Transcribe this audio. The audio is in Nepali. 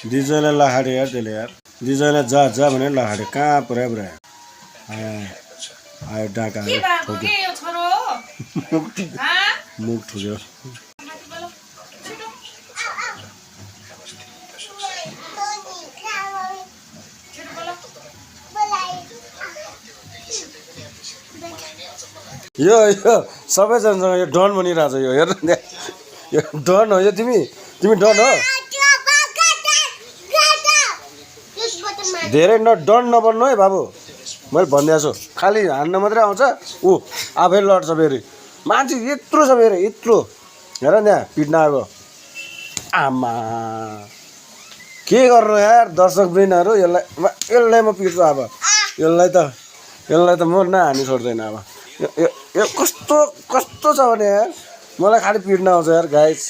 दिजोलाई लखाडे यार त्यसले यार दिजोलाई जा जा भनेर लखाडे कहाँ पुऱ्यायो पुऱ्यायो आयो डाका मुख ठुक्यो यो सबैजनासँग यो डन बनिरहेछ यो हेर यो डन हो यो तिमी डन हो धेरै डन नबन्नु है बाबु मैले भनिदिएको छु खालि हान्न मात्रै आउँछ ऊ आफै लड्छ फेरि मान्छे यत्रो छ फेरि यत्रो हेर नि यहाँ पिट्न आएको आमा के गर्नु यार दर्शक वृन्दहरू यसलाई म पिट्छु अब यसलाई त म नहानी छोड्दैन अब यो कस्तो छ भने यार मलाई खालि पिट्न आउँछ यार गाइस